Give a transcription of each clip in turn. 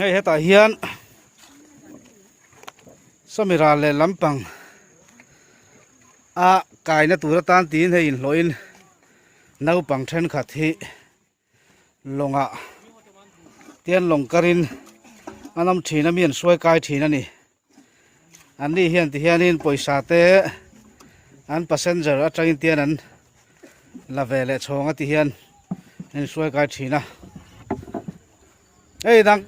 Hei hetah hian sawmi ral leh lampang a kaina tur atan tiin hei inhlawhin naupang thenkhat hi lawngah tian lawng karin an awm thin a mi an hruai kai thin a ni an ni hian ti hianin pawisa te an passenger atangin tian an la ve leh chhawng a ti hian an inhruai kai thin a hei dang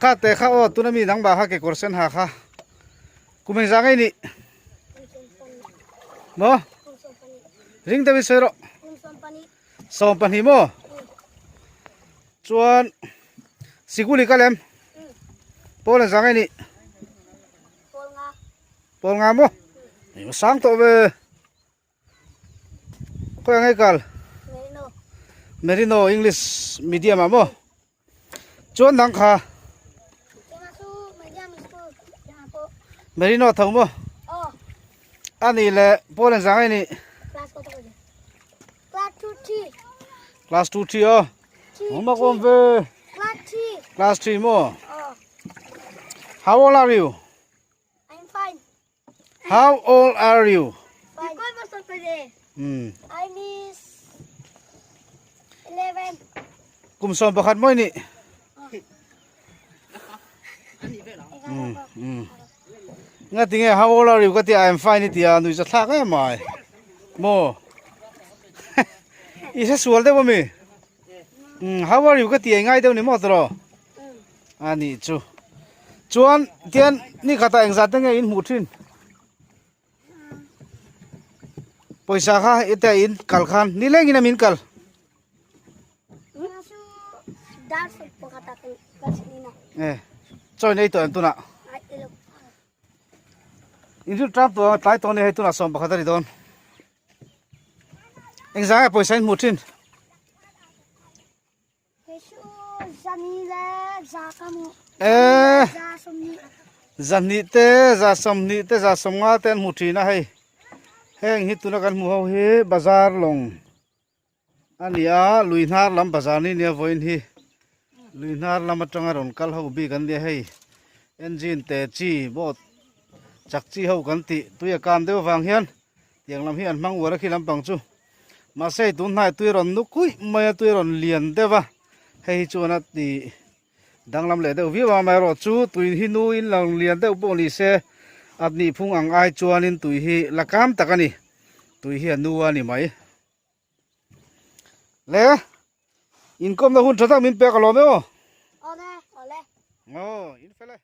kha te kha aw tuna mi dang bah kha kekawr sen ha kha kum engzah ngei nih maw ring deuhin sawi rawh. 20 maw chuan sikul i kal em pawl an zang e nih pawl nga maw eng sang tawh ve khawi ang ei kal merino english medium ah maw chuan dang kha merino tho maw ani leh pawl an zang e nih Class 2 3 aw. Homa kom ve. Class 3. Class 3 mo. How old are you? I'm fine. How old are you? Fine. I'm is 11. Kum som pakhat moi ni. Nga tinge how old are you ka tia I'm fine i tia nui za thlak em mai. Mo. I se sual deuh ami. How are you ka tia ngai deuh ni mo tro. Ani chu. Chuan tian ni khata engzat te nge in hmuh thin. Pawisa kha ete in kal khan ni lengin a min kal. Eh, chawi nei tawh em tunah? In rilṭam tawh ang tlai tawh a ni hei tunah 11 a ni dawn. Engzah nge pawisa in hmuh ṭhin? Eh, zahnih te za sawmhnih te za sawmnga te an hmu ṭhin a hei. Heng hi tuna kan hmuh ho hi bazar lawng. A ni a, lui hnar lam bazar ni nia vawiin hi lui hnar lam atanga rawn kal ho bik an nia hei engine te chi boat chak chi ho kan tih tui a kam deuh avang hian tiang lam hi an hmang uar a khi lampang chu mahse hei tun hnai tui a rawn nu kuih mai a tui a rawn lian deuh a hei hi chuan a ti danglam leh deuh viau a amaherawhchu tui hi nuin lo lian deuh pawh ni se a nih phung ang ai chuanin tui hi la kam tak a ni tui hi a nu a ni mai. Le inkawmna hun tha tak min pek alawm e aw. Awle, awle. Aw, in fel e.